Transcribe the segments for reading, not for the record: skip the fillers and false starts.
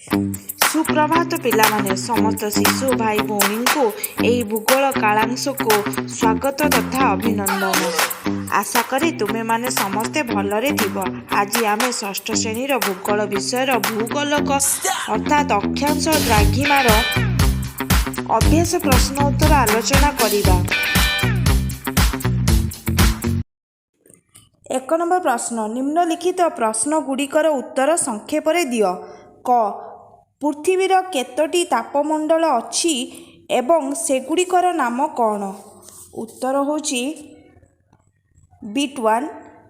ସୁପ୍ରଭାତ ପିଲାମାନେ। ସମସ୍ତ ଶିଶୁ ଭାଇ ଭଉଣୀଙ୍କୁ ଏହି ଭୂଗୋଳ କାଳାଂଶକୁ ସ୍ୱାଗତ ତଥା ଅଭିନନ୍ଦନ। ଆଶା କରେ ତୁମେମାନେ ସମସ୍ତେ ଭଲରେ ଥିବ। ଆଜି ଆମେ ଷଷ୍ଠ ଶ୍ରେଣୀର ଭୂଗୋଳ ବିଷୟର ଭୂଗୋଲକ ଅର୍ଥାତ୍ ଅକ୍ଷାଂଶ ଦ୍ରାଘିମାର ଅଭ୍ୟାସ ପ୍ରଶ୍ନ ଉତ୍ତର ଆଲୋଚନା କରିବା। 1 ନମ୍ବର ପ୍ରଶ୍ନ, ନିମ୍ନଲିଖିତ ପ୍ରଶ୍ନଗୁଡ଼ିକର ଉତ୍ତର ସଂକ୍ଷେପରେ ଦିଅ। କ, ପୃଥିବୀର କେତୋଟି ତାପମଣ୍ଡଳ ଅଛି ଏବଂ ସେଗୁଡ଼ିକର ନାମ କ'ଣ? ଉତ୍ତର ହେଉଛି ବିଟ୍ 1,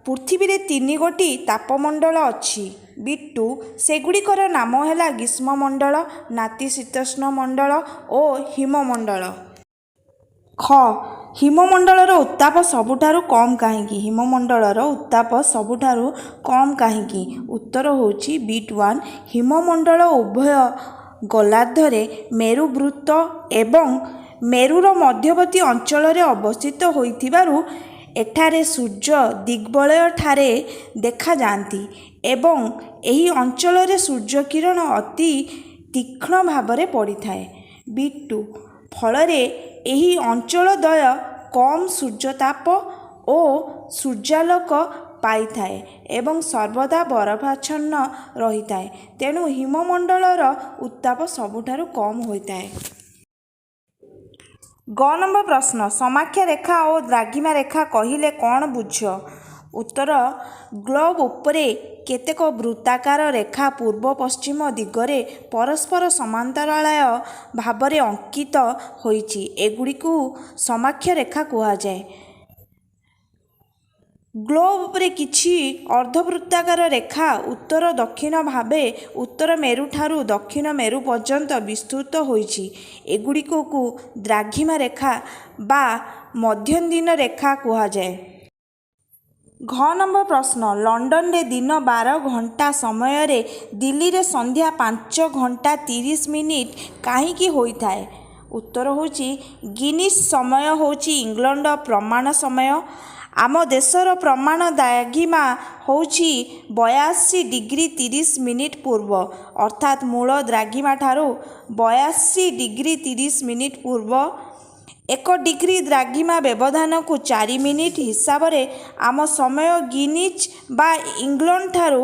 ପୃଥିବୀରେ ତିନି ଗୋଟି ତାପମଣ୍ଡଳ ଅଛି। ବିଟ୍ 2, ସେଗୁଡ଼ିକର ନାମ ହେଲା ଗ୍ରୀଷ୍ମମଣ୍ଡଳ, ନାତିଶୀତୋଷ୍ଣ ମଣ୍ଡଳ ଓ ହିମମଣ୍ଡଳ। ଖ, ହିମମଣ୍ଡଳର ଉତ୍ତାପ ସବୁଠାରୁ କମ୍ କାହିଁକି? ହିମମଣ୍ଡଳର ଉତ୍ତାପ ସବୁଠାରୁ କମ୍ କାହିଁକି? ଉତ୍ତର ହେଉଛି ବିଟ୍ 1, ହିମମଣ୍ଡଳ ଉଭୟ ଗୋଲାର୍ଦ୍ଧରେ ମେରୁବୃତ୍ତ ଏବଂ ମେରୁର ମଧ୍ୟବର୍ତ୍ତୀ ଅଞ୍ଚଳରେ ଅବସ୍ଥିତ ହୋଇଥିବାରୁ ଏଠାରେ ସୂର୍ଯ୍ୟ ଦିଗ୍ବଳୟଠାରେ ଦେଖାଯାଆନ୍ତି ଏବଂ ଏହି ଅଞ୍ଚଳରେ ସୂର୍ଯ୍ୟକିରଣ ଅତି ତୀକ୍ଷ୍ଣ ଭାବରେ ପଡ଼ିଥାଏ। ବିଟ୍ 2, ଫଳରେ ଏହି ଅଞ୍ଚଳଦ୍ୱୟ କମ୍ ସୂର୍ଯ୍ୟତାପ ଓ ସୂର୍ଯ୍ୟାଲୋକ ପାଇଥାଏ ଏବଂ ସର୍ବଦା ବରଫାଚ୍ଛନ୍ନ ରହିଥାଏ। ତେଣୁ ହିମମଣ୍ଡଳର ଉତ୍ତାପ ସବୁଠାରୁ କମ୍ ହୋଇଥାଏ। ଗ ନମ୍ବର ପ୍ରଶ୍ନ, ସମାକ୍ଷ ରେଖା ଓ ଦ୍ରାଘିମା ରେଖା କହିଲେ କ'ଣ ବୁଝ? ଉତ୍ତର, ଗ୍ଲୋବ୍ ଉପରେ କେତେକ ବୃତ୍ତାକାର ରେଖା ପୂର୍ବ ପଶ୍ଚିମ ଦିଗରେ ପରସ୍ପର ସମାନ୍ତରାଳ ଭାବରେ ଅଙ୍କିତ ହୋଇଛି। ଏଗୁଡ଼ିକୁ ସମାକ୍ଷ ରେଖା କୁହାଯାଏ। ଗ୍ଲୋବ୍ ଉପରେ କିଛି ଅର୍ଦ୍ଧବୃତ୍ତାକାର ରେଖା ଉତ୍ତର ଦକ୍ଷିଣ ଭାବେ ଉତ୍ତର ମେରୁଠାରୁ ଦକ୍ଷିଣ ମେରୁ ପର୍ଯ୍ୟନ୍ତ ବିସ୍ତୃତ ହୋଇଛି। ଏଗୁଡ଼ିକୁ ଦ୍ରାଘିମା ରେଖା ବା ମଧ୍ୟଦିନ ରେଖା କୁହାଯାଏ। ଘ ନମ୍ବର ପ୍ରଶ୍ନ, ଲଣ୍ଡନରେ ଦିନ 12 ଘଣ୍ଟା ସମୟରେ ଦିଲ୍ଲୀରେ ସନ୍ଧ୍ୟା 5 ଘଣ୍ଟା 30 ମିନିଟ୍ କାହିଁକି ହୋଇଥାଏ? ଉତ୍ତର ହେଉଛି ଗ୍ରୀନିଚ୍ ସମୟ ହେଉଛି ଇଂଲଣ୍ଡର ପ୍ରମାଣ ସମୟ। ଆମ ଦେଶର ପ୍ରମାଣ ଦ୍ରାଘିମା ହେଉଛି 82 ଡିଗ୍ରୀ 30 ମିନିଟ୍ ପୂର୍ବ, ଅର୍ଥାତ୍ ମୂଳ ଦ୍ରାଘିମାଠାରୁ 82 ଡିଗ୍ରୀ 30 ମିନିଟ୍ ପୂର୍ବ। 1 ଡିଗ୍ରୀ ଦ୍ରାଘିମା ବ୍ୟବଧାନକୁ 4 ମିନିଟ୍ ହିସାବରେ ଆମ ସମୟ ଗ୍ରୀନିଚ୍ ବା ଇଂଲଣ୍ଡଠାରୁ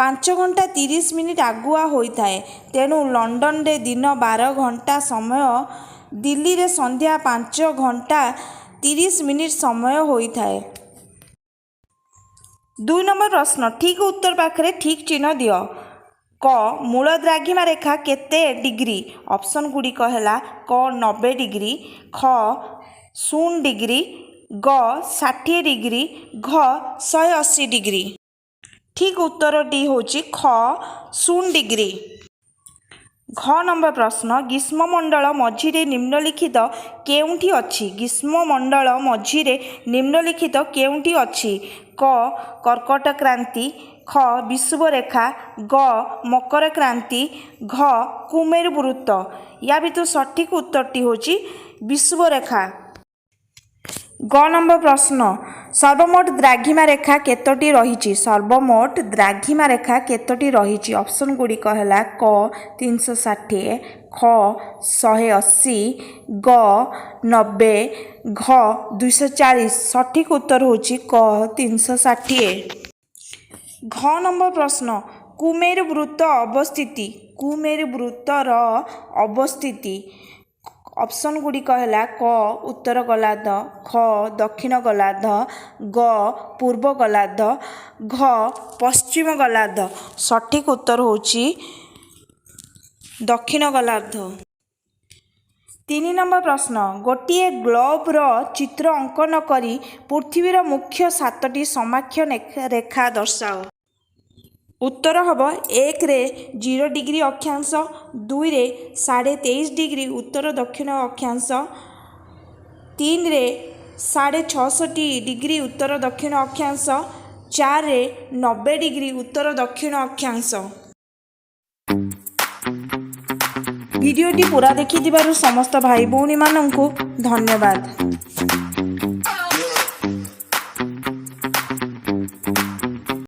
5 ଘଣ୍ଟା 30 ମିନିଟ୍ ଆଗୁଆ ହୋଇଥାଏ। ତେଣୁ ଲଣ୍ଡନରେ ଦିନ 12 ଘଣ୍ଟା ସମୟ ଦିଲ୍ଲୀରେ ସନ୍ଧ୍ୟା 5 ଘଣ୍ଟା 30 ମିନିଟ୍ ସମୟ ହୋଇଥାଏ। 2 ନମ୍ବର ପ୍ରଶ୍ନ, ଠିକ୍ ଉତ୍ତର ପାଖରେ ଠିକ୍ ଚିହ୍ନ ଦିଅ। କ, ମୂଳ ଦ୍ରାଘିମା ରେଖା କେତେ ଡିଗ୍ରୀ? ଅପସନ୍ ଗୁଡ଼ିକ ହେଲା କ 90 ଡିଗ୍ରୀ, ଖ 0 ଡିଗ୍ରୀ, ଗ 60 ଡିଗ୍ରୀ, ଘ 180 ଡିଗ୍ରୀ। ଠିକ୍ ଉତ୍ତରଟି ହେଉଛି ଖ 0 ଡିଗ୍ରୀ। ଘ ନମ୍ବର ପ୍ରଶ୍ନ, ଗ୍ରୀଷ୍ମମଣ୍ଡଳ ମଝିରେ ନିମ୍ନଲିଖିତ କେଉଁଠି ଅଛି? ଗ୍ରୀଷ୍ମମଣ୍ଡଳ ମଝିରେ ନିମ୍ନଲିଖିତ କେଉଁଠି ଅଛି? କ କର୍କଟ କ୍ରାନ୍ତି, ଖ ବିଷୁବ ରେଖା, ଗ ମକର କ୍ରାନ୍ତି, ଘ କୁମେରୁ ବୃତ୍ତ। ୟା ଭିତରୁ ସଠିକ୍ ଉତ୍ତରଟି ହେଉଛି ବିଷୁବ ରେଖା। ଗ ନମ୍ବର ପ୍ରଶ୍ନ, ସର୍ବମୋଟ ଦ୍ରାଘିମା ରେଖା କେତୋଟି ରହିଛି? ସର୍ବମୋଟ ଦ୍ରାଘିମା ରେଖା କେତୋଟି ରହିଛି? ଅପସନ୍ ଗୁଡ଼ିକ ହେଲା କ 360, ଖ 180, ଗ 90, ଘ 240। ସଠିକ୍ ଉତ୍ତର ହେଉଛି କ 360। ଘ ନମ୍ବର ପ୍ରଶ୍ନ, କୁମେରୁ ବୃତ୍ତ ଅବସ୍ଥିତି। କୁମେରୁ ବୃତ୍ତର ଅବସ୍ଥିତି। ଅପସନ୍ ଗୁଡ଼ିକ ହେଲା କ ଉତ୍ତର ଗୋଲାର୍ଦ୍ଧ, ଖ ଦକ୍ଷିଣ ଗୋଲାର୍ଦ୍ଧ, ଗ ପୂର୍ବ ଗୋଲାର୍ଦ୍ଧ, ଘ ପଶ୍ଚିମ ଗୋଲାର୍ଦ୍ଧ। ସଠିକ୍ ଉତ୍ତର ହେଉଛି ଦକ୍ଷିଣ ଗୋଲାର୍ଦ୍ଧ। 3 ନମ୍ବର ପ୍ରଶ୍ନ, ଗୋଟିଏ ଗ୍ଲୋବର ଚିତ୍ର ଅଙ୍କନ କରି ପୃଥିବୀର ମୁଖ୍ୟ ସାତଟି ସମାକ୍ଷ ରେଖା ଦର୍ଶାଅ। ଉତ୍ତର ହେବ 1ରେ 0 ଡିଗ୍ରୀ ଅକ୍ଷାଂଶ, 2ରେ 23.5 ଡିଗ୍ରୀ ଉତ୍ତର ଦକ୍ଷିଣ ଅକ୍ଷାଂଶ, 3ରେ 66.5 ଡିଗ୍ରୀ ଉତ୍ତର ଦକ୍ଷିଣ ଅକ୍ଷାଂଶ, 4ରେ 90 ଡିଗ୍ରୀ ଉତ୍ତର ଦକ୍ଷିଣ ଅକ୍ଷାଂଶ। ଭିଡ଼ିଓଟି ପୁରା ଦେଖିଥିବାରୁ ସମସ୍ତ ଭାଇ ଭଉଣୀମାନଙ୍କୁ ଧନ୍ୟବାଦ।